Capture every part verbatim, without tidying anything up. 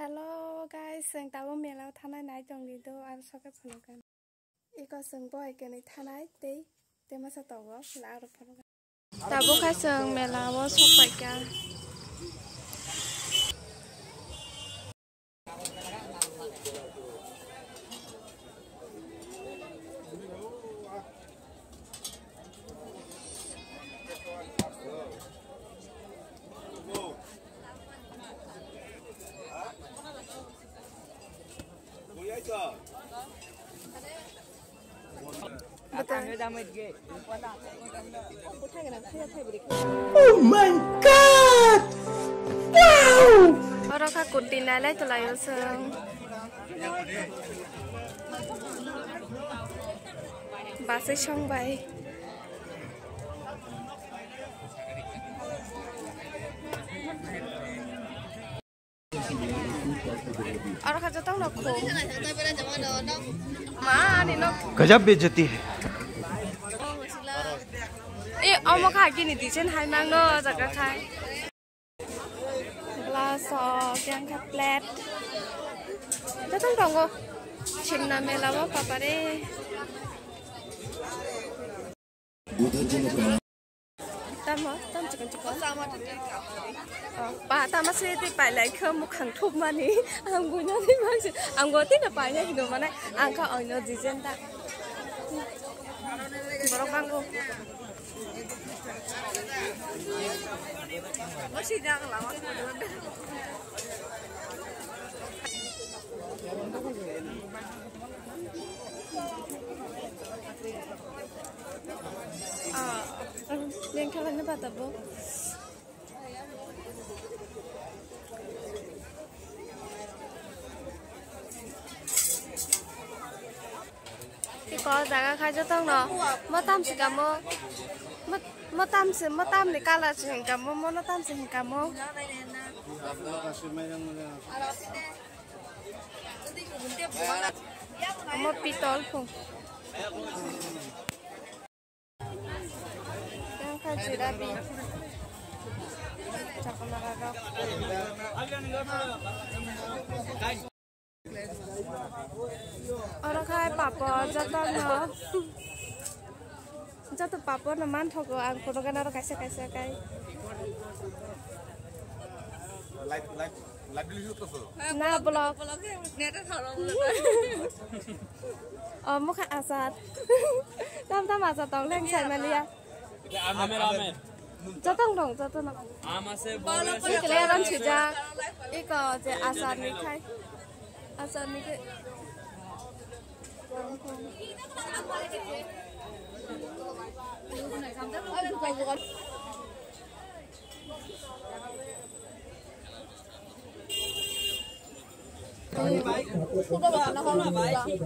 Hello guys, chwng tabuk mela o thanai nai tong di do, aro soke phunukgani. Iko chwng bo ekeni thanai tei, tei masa tongo, la aro phunukgani. Tabuk khe chwng mela o sok paikha. Oh my God! Wow! Oro kha kurti nai lai to lai o chwng. Basai song bai. Oro kha jotong no kho. Ma ani no. Gajab bejati hai. E omo kha gini design hai mang no jaga khai. Glass o yang kha plate. Jotong tongo. Chimna mela o papare. Tamo, tam chikon chikon. Oh, pa, tamo se ti pai lai kho mukhang thuk mani. Ang buino ni bang se. Ang go ti na pai na hino mane. Ang kha oino design ta. Borok bang go. Masi da ang lama. Ah, yang kalian apa tabo? Iko jaga khai jotong no. Mo tam si kamo. Mo, mo tam si, mo tam ni color si hing kamo, mo no tam si hing kamo. Omo pitol phung. Yang kha jirabi. Chakwmara rok. Oro khai papor joto no. Joto papor no manthogo ang phunukgani oro kaisa kaisa kai. Live, live, live video tuliso? Na, vlog. Vlog he, net e tharo vlog. O, mokha achar. Tam tam achar tong leng sai maliya. Amer, amer. Jotong dong, jotong dong. Ama se bolo se. Ikle ron sijak. Iko je achar ni khai. Achar ni khai.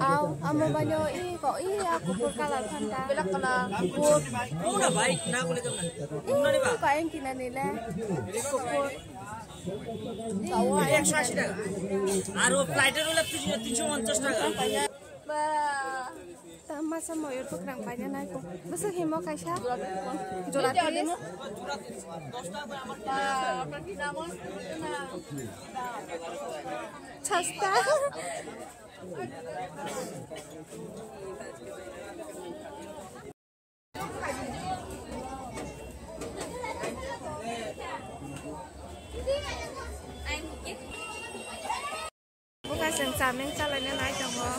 Au, amo banyo i ko i a kupur kalar phanta. Belak kalar. Kupur. Una bike na kule kamna. I ko engki na nile. Kupur. একশো আশি টাকা। আর ও ফ্লাইটের হলে তিনশো পঞ্চাশ টাকা। Ba. Tama sa moyor bukrang paina nai ko. Bwswk himo kaisa. Jora tris. Sasta. Buka chwng chameng chalaina nai tongo.